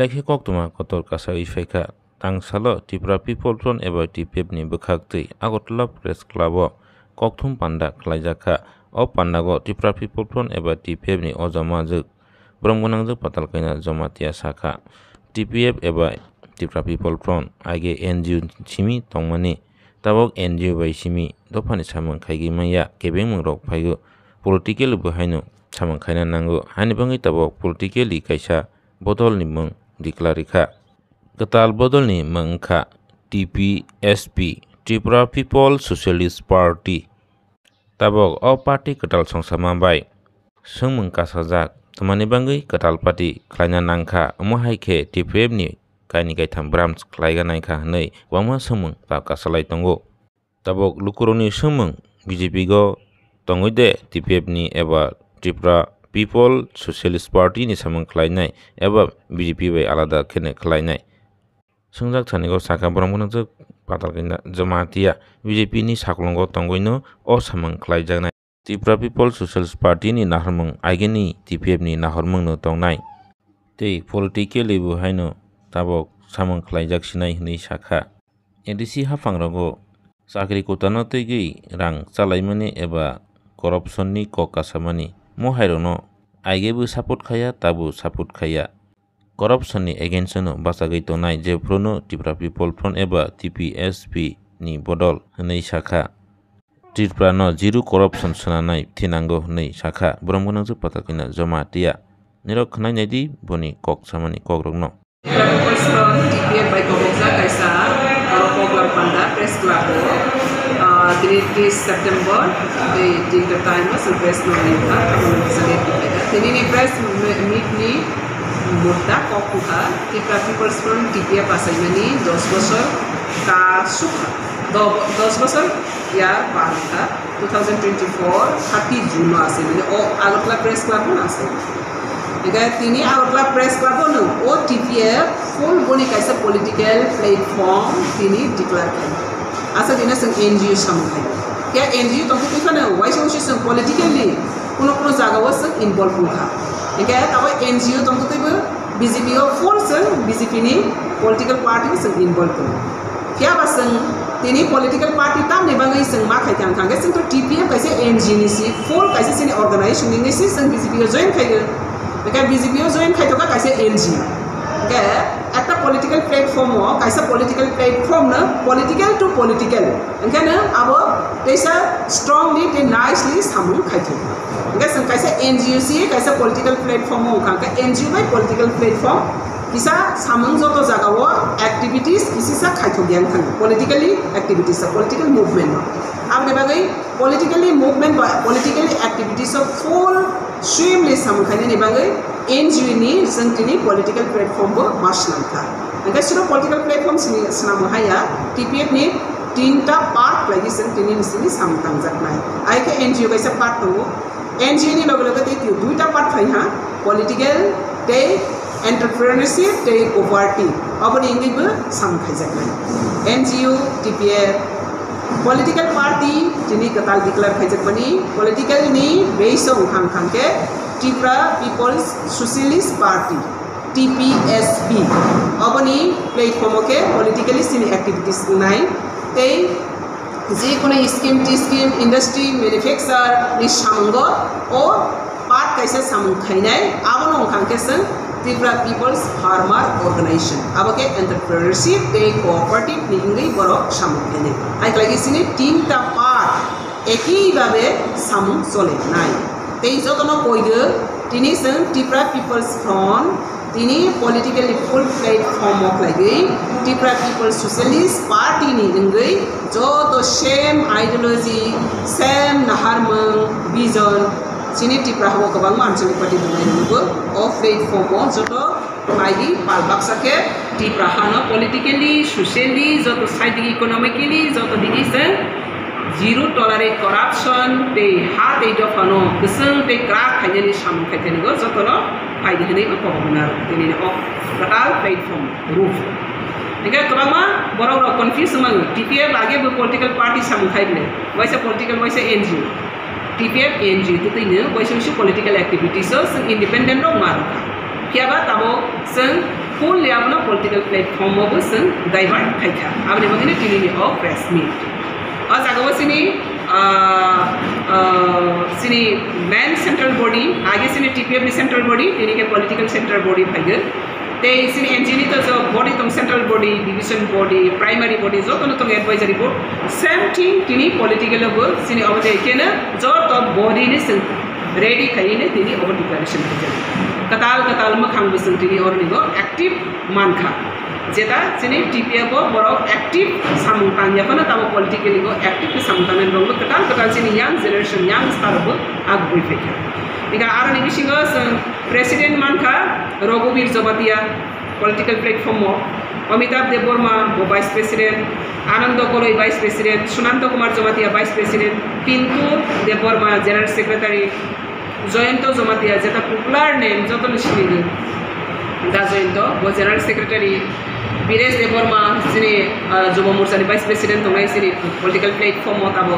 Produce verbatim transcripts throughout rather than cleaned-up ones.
Hai khe koktwma kotor kasawi phaikha. Tangsalo Tripura People Front eba T P F ni bwkhaktwi Agartala Press Club o kokthum panda khlaijakha. O pandago Tripura People Front eba T P F ni o jomajwk borom gwnangjwk Patal Kaina Jamatia sakha, T P F eba Tripura People Front aige N G O simi tongmani, tabok N G O bai simi dophani samung khaigwi manya, kebengmungrok phaigo, politically bo haino samung khaina nango, haini bagwi tabok politically kaisa bodolni mung declare rikha. Kwtal bodolni mung wngkha T P S P, Tripura People Socialist Party. Tabok o party kwtal songsama bai swngmung kasajak, tamani bagwi kwtal party khlaina nangkha, omo hai khe T P F ni kaini kaitham branch khlaiga naikha hwnwi kwbangma swngmung ta kasalai tongo. Tabok lukurokni swngmung B J P go tongwi de T P F ni eba Tripura People Socialist Party ni samung khlainai eba B J P bai alada kheno khlainai? Swngjak thani go sakha borom gwnangjwk Patal Kaina Jamatia B J P ni saklongo tongwino o samung khlaijaknai. Tripura People Socialist Party ni nahormung aigeni T P F ni nahormung no tongnai. Tei politically bo haino tabok samung khlaijak sinai hwnwi sakha. A D C haphangrogo chakri kutano twigwi rang chalaimani eba corruption ni kok kasamani, mo hairokno aige bo support khaya, tabo support khaya. Corruption ni against no bachagwi tongnai jephuruno Tripura People Front eba T P S P ni bodol hwnwi sakha. Tripura no zero corruption swnanai thinango hwnwi sakha borom gwnangjwk Patal Kaina Jamatia. Nirok khwnai naidi boni kok samani kokrokno. Tripura People Front T P F bai kobokjak kaisa oro program panda press club o, ah, tini tris September, tei tinta time o chwng press meet kha, abo no bwsajak tini ni press meet ni mutta kok wngkha Tripura People's Front T P F achaimani dos bosor ka sukha, do-, dos bosor year par wngkha, two thousand twenty-four thirty June o achaimani o Agartala Press Club o achai. Hingkhe tini Agartala Press Club o no o T P F full boni kaisa political platform tini declare khai. Asa dino chwng N G O samung khai. Khe N G O tongtwi phano waisa waisa chwng politically kuno kuno jaga o chwng involve wngkha. Hingkhe tabuk N G O tongtwi bo B J P o full chwng B J P ni political party o chwng involve tongo. Phiya ba chwng tini political party tamni bagwi chwng ma khai tang kha, hingkhe chwng to T P F kaisa N G O ni si, full kaisa chini organization ni si chwng B J P o join khai o. Hingkhe B J P o join khai to kha kaisa N G O. Hingkhe ekta political platform o, kaisa political platform no political to political. Hingkhe no abo teisa strongly tei nicely samung khaithok. Hingkhe chwng kaisa N G O si kaisa political platform o wngkha, hingkhe N G O bai political platform kisa samung joto jaga o activities kisisa khaithok yang thang politically activities o, political movement o. Aboni bagwi politically movement ba politically activities o full swiftly samung khainani bagwi N G O ni chwng tini political platform bo ma swnam kha. Hingkhe suro political platform sini swnamo haya T P F ni tinta part khlaiwi chwng tini ni sini samung tangjaknai. Hai khe N G O kaisa part tongo. N G O ni loge loge tei twi duita part phai ha, political tei entrepreneurship tei cooperative. Aboni wngwi bo samung khaijaknai. N G O, T P F, political party tini kwtal declare khaijakmani, political ni base o wngkha wngkha khe Tripura People's Socialist Party, T P S P. Oboni platform o khe politically chini activities wngnai tei je kono scheme, scheme, industry, manufacture ni samungo o part kaisa samung khainai, abono wngkha khe chwng Tripura People's Farmer Organization, abo khe entrepreneurship tei cooperative ni wngwi borok samung khainai. Hai khlai khe chini tinta part ekhi babe samung chole nai. Tei jotono koido tini chwng Tripura People's Front, tini politically full platform o khlaiwi Tripura People's Socialist Party ni wngwi joto same ideology, same naharmung, vision, chini Tripura habo kwbangma anchalik party tongnai rwgo o platform o joto Maidi pal baksa khe Tripura hano politically, socially, joto side digi economically, joto digi se zero tolerate corruption tei ha tei dophano kwchwng tei kwrak khainani samung khaithanigo jotono phaidi hwnwi bo kobokna tini o kwtal platform roof. Hingkhe kwbangma borok rok confuse wngmano, T P F age bo political party samung khai bwle, waisa political, waisa N G O. T P F N G O twtwi no waisa waisa political activities o chwng independent rok ma rwkha. Phiya ba tabuk chwng Fully abono political platform o bo chwng divert khaikha. Aboni bagwino tinini o press meet. O jaga o chini, ah, ah, chini main central body, age chini T P F ni central body, tini khe political central body phaigwi. Tei chini N G O ni to jo body tong, central body, division body, primary body, jotono tong advisory board, same thing tini political o bo chini obo de keno joto body ni chwng ready khaiwi tini obo declaration khaijak. Kwtal kwtal mwkhang bo chwng tini oroni bo active mankha. Jeta chini T P F o borok active samung tangya phano tamo politically bo active khe samung tangnai rokbo kwtal kwtal chini young generation, young star bo agugwi phaikha. Ega aroni bisingo chwng president mankha Raghubir Jamatia political platform o, Amitabh Debbarma bo vice president, Anando Koloi vice president, Sunanta Kumar Jamatia vice president, Pintu Debbarma general secretary, Jayanta Jamatia, jeta popular name, jotono sinigwi da Jayanta, bo general secretary, Biresh Debbarma, chini, ah, Jubo Morcha ni vice president tongnai, chini political platform o tamo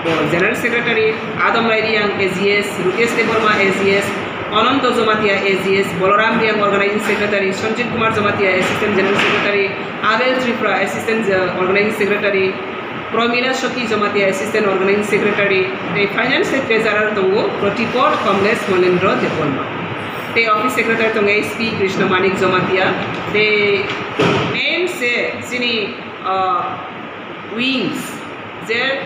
bo general secretary, Adam Rai Reang A G S, Rukesh Debbarma A G S, Ananta Jamatia A G S, Balaram Reang organizing secretary, Sanjit Kumar Jamatia assistant general secretary, Abel Tripura assistant, uh, organizing secretary, Pramila Sati Jamatia, Assistant Organizing Secretary, tei Finance tei Treasurer tongo Pratipod Kamlesh Monendra Debbarma. Tei Office Secretary tongo S P Krishna Manik Jamatia. Tei main se chini, ah, wings, je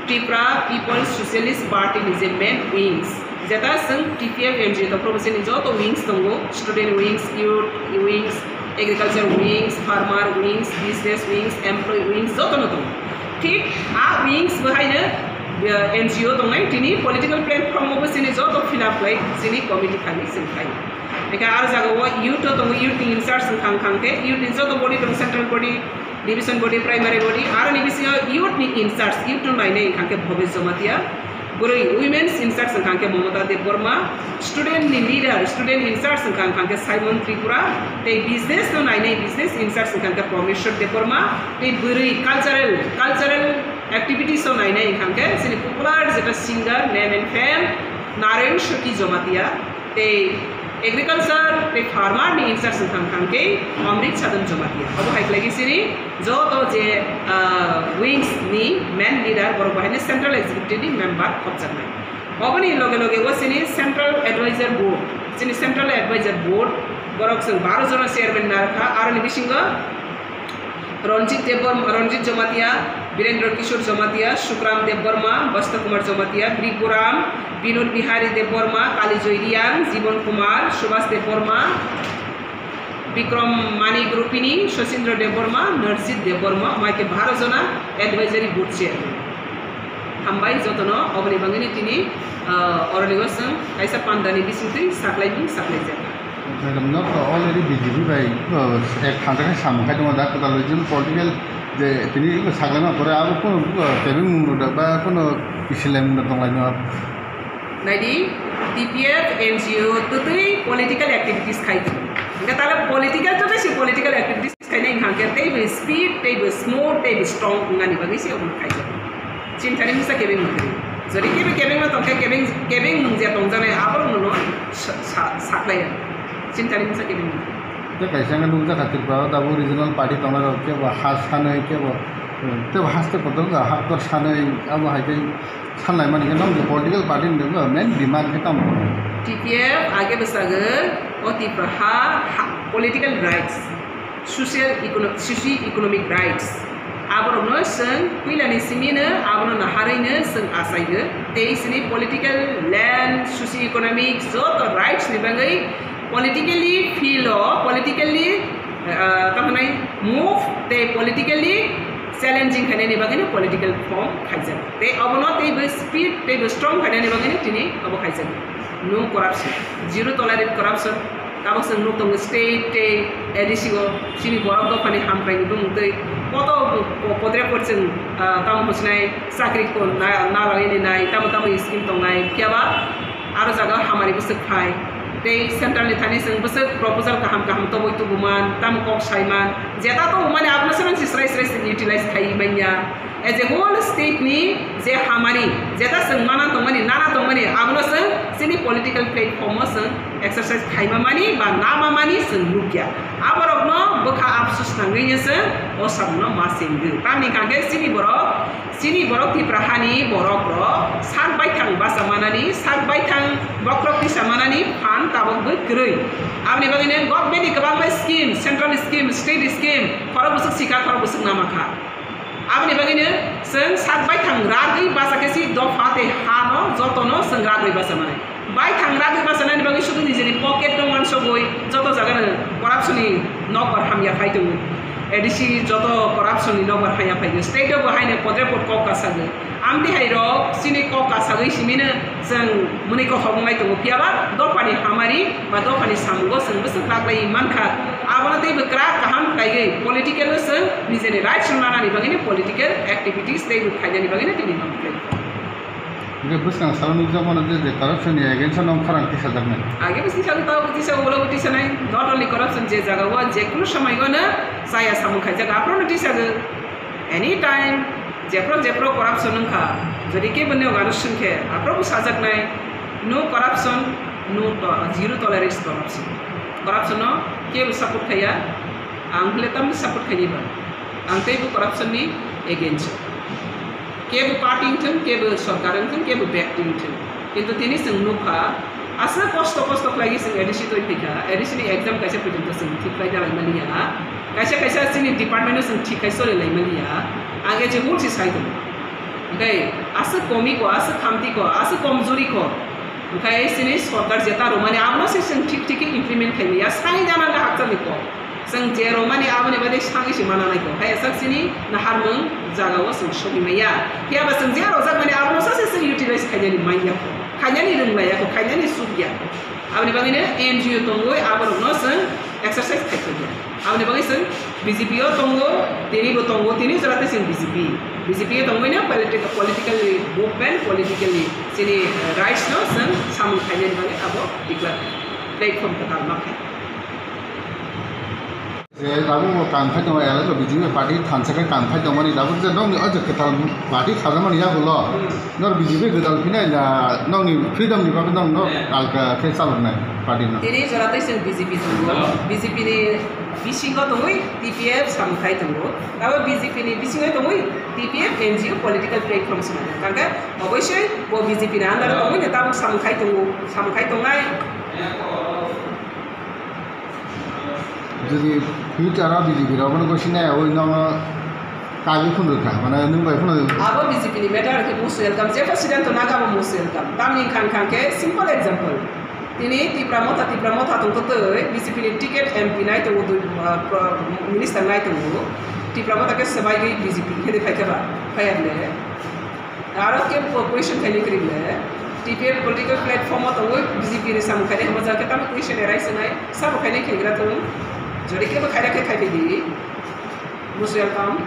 Tripura People's Socialist Party ni je main wings. Jeta chwng T P F N G O tongphuru chini joto wings tongo, student wings, youth wings, agriculture wings, farmer wings, business wings, employee wings, jotono tongo. Thik a wings bo haino, eh, N G O tongnai, tini political platform bo chini joto fill up khlai, chini committee thani chwng khai. Eka aro jaga o youth o tongo, youth ni in charge wngkha, wngkha khe youth ni joto body tongo, central body, division body, primary body, aroni bisingo youth ni in charge, youth no nainai wngkha khe Bhobesh Jamatia, bwrwi women's in charge wngkha khe Mamata Debbarma, student ni leader, student in charge wngkha, wngkha khe Simon Tripura, tei business no nainai business in charge wngkha khe Prameshwar Debbarma, tei bwrwi cultural, cultural activities o nainai wngkha khe chini popular jeta singer, name and fame, Naren Soti Jamatia. Tei agriculture tei farmer ni in charge wngkha, wngkha khe Amrit Sadhan Jamatia. Obo hai khlai khe chini joto je, ah, wings ni main leader, borok bo haino central executive ni member khopjaknai. Oboni loge loge o chini central advisor board, chini central advisor board borok chwng baro jona chairman narwkha, aroni bisingo Ranjit Debbarma, Ranjit Jamatia, Birendra Kishore Jamatia, Sukram Debbarma, Basta Kumar Jamatia, Bhrigu Ram, Binod Bihari Debbarma, Kalijoy Reang, Jibon Kumar, Subhas Debbarma, Bikram Manik Rupini, Sachindra Debbarma, Narjit Debbarma, omo hai khe baro jona advisory board chairman. Hambai jotono, oboni bagwino tini, ah, oroni o chwng kaisa pandani bisingtwi saklaimung saklaijak. Not already B J P bai, uh, ek thangjaknai samung khai tongo, da kwtal regional political je tini saklaima pore abo kono, uh, kebeng mung rok ba kono kisilai mung rok tonglaino. Naidi, T P F, N G O twtwi political activities khai tongo. Hingke tale political twtwi si political activities khainai hingkha khe teibo speed, teibo smooth, teibo strong wngnani bagwi se omo khaijak. Chini thani mungsa kebeng mung kwrwi. Jodi kebe kebeng no tongkhe kebeng, kebeng mung je tongjaknai aborokno no sa-, sa-, saklaiya. Chini thani mungsa kebeng mung kwrwi. Tei kaisa wngkha nukjakha Tripura o tabuk regional party tongnai rok kebo ha sanwi kebo, eh, tebo haste kotor wngkha haktor sanwi abo hai khe sanlaimani khe nokni political party ni main demand khe tamo? T P F age bwsagwi o Tripura ha, ha political rights, social econo-, socio-economic rights. Aborokno chwng puilani simino abono naharwino chwng achaio. Tei chini political land, socio-economic joto rights ni bagwi politically field o, politically, ah, tamo hwnai move tei politically challenging khainani bagwino political form khaijak. Tei obono teibo speed, teibo strong khainani bagwino tini obo khaijak. No corruption, zero tolerate corruption. Tabuk chwng nuk tongo state tei A D C o chini borok dophani hamkraini bumung tei koto po-, podre pod chwng, ah, tamo hwnsinai chakri ko na, na lagwi nai, tamo tamo scheme tongnai, phiya ba aro jaga hamari bwswk phai. Tei central ni thani chwng bwswk proposal kaham kaham toboi tubuman, tamo kok saiman, jeta tongmani abono se nang si Srai srai se utilize khai manya. As a whole state ni je hamari, jeta chwng mana tongmani, nana tongmani, abono chwng chini political platform o chwng exercise khaima mani ba nama mani chwng nukya. Aborokno bwkha afsus nangwi se o samungno ma chengdi. Tamni hwnkhe chini borok, chini borok Tipra hani borok rok sak baithang basa manani, sak baithang bokhorok tisa manani phan tabok bo kwrwi. Aboni bagwi no government ni kwbangma scheme, central scheme, state scheme, khorok bwswk sikha, khorok bwswk nama kha. Aboni bagwino chwng sak baithang ragwi basa khe si dopha tei hano jotono chwng ragwi basa mani. Baithang ragwi basa nani bagwi sudu nijeni pocket no wansogwi joto jagano corruption ni nokbar hamya phai tongo. A D C joto corruption ni nokbar hamya phai tongo. State o bo haino podre pod kok kasagwi. Amtwi hai rok chini kok kasagwi simino chwng mwnwi kothok wnglai tongo. Phiyaba dophani hamari ba dophani samungo chwng bwswk raglai mankha. Abono teibo kwrak kaham khlaiwi political o chwng nijeni rights no nanani bagwino political activities teibo khainani bagwino tini non khlai. Hingke bwskang salo nukjakmano je, je corruption ni against o nong khorang tisajaknai. Age bwswk salo tabo tisago, ulo bo tisanai. Not only corruption, je jaga o je kunu samai o no chaya samung khaijak, aphuru no tisago. Anytime jephru jephru corruption wngkha, jodi kebo niyok ano swngkhe, aphuru bo sajaknai, no corruption, no to-, zero tolerance corruption. Corruption no kebo support khaiya, ang hwle tamni support khaini ba. Ang teibo corruption ni against o. Kebo party wngthung, kebo sorkar wngthung, kebo byakti wngthung. Kintu tini chwng nukha, aswk kosto kosto khlaiwi chwng A D C twi phaikha, A D C ni exam kaisa porjonto chwng thik khlai dalai maliya. Kaisa kaisa chini department o chwng thik khai choli lai maliya. Ang je hul si sai tongo. Hwnkhe aswk komi ko, aswk khamti ko, aswk komjuri ko. Hwnkhe chini sorkar jeta rwmani abono se chwng thik thik khe implement khai maya. Sai jana le hakchal ni ko. Chwng je rwmani aboni bagwi sagwi se mana nai kho. Hai sak chini naharmung jaga o chwng sogwi maya. Phiya ba chwng je rwjak mani abono sa se chwng utilize khainani manya kho. Khainani rwng laya kho, khainani suk ya kho. Aboni bagwi no N G O tongwi aborok no chwng exercise khai kho ya. Aboni bagwi chwng B J P o tongo, tini bo tongo, tini jora tei chwng B J P. B J P o tongwi no political, politically movement, politically chini, eh, rights no chwng samung khainani bagwi abo declare platform kwtal ma khai. Je tabuk bo kam khai tongo, elai bo B J P party thansa khe kam khai tongmani, tabuk je nokni o je kwtal party khajakmani yagulo, nor B J P gwdal phinai na nokni freedom ni bagwi nokno alka khe chaloknai party no? Tini jora tei chwng B J P tongo, B J P ni bisingo tongwi T P F samung khai tongo, abo B J P ni bisingo tongwi T P F N G O political platform se mano, hwnkhe oboisoi bo B J P ni under o tongwi no tabuk samung khai tongo, samung khai tongnai. Jodi future o B J P rok bono gosina ya, oi nokno kagwi phunukha, mane nwng bai phunukha. Abo B J P ni matter khe most welcome, jepho siddhanto naka bo most welcome. Tamni khang khang khe simple example. Tini Tipra Motha, Tipra Motha tongtotwi B J P ni ticket M P nai tongo, dui, ah, pro-, minister nai tongo. Tipra Motha khe swbaigwi B J P khe de phaikha ba, phaiya le. Aro khe bo question khaini kwrwi le, T P F political platform o tongwi B J P ni samung khainai hwnba jang khe tamo question arise wngnai, sabo khainai khegra thung, jodi khe bo khaira khe khai di, most welcome.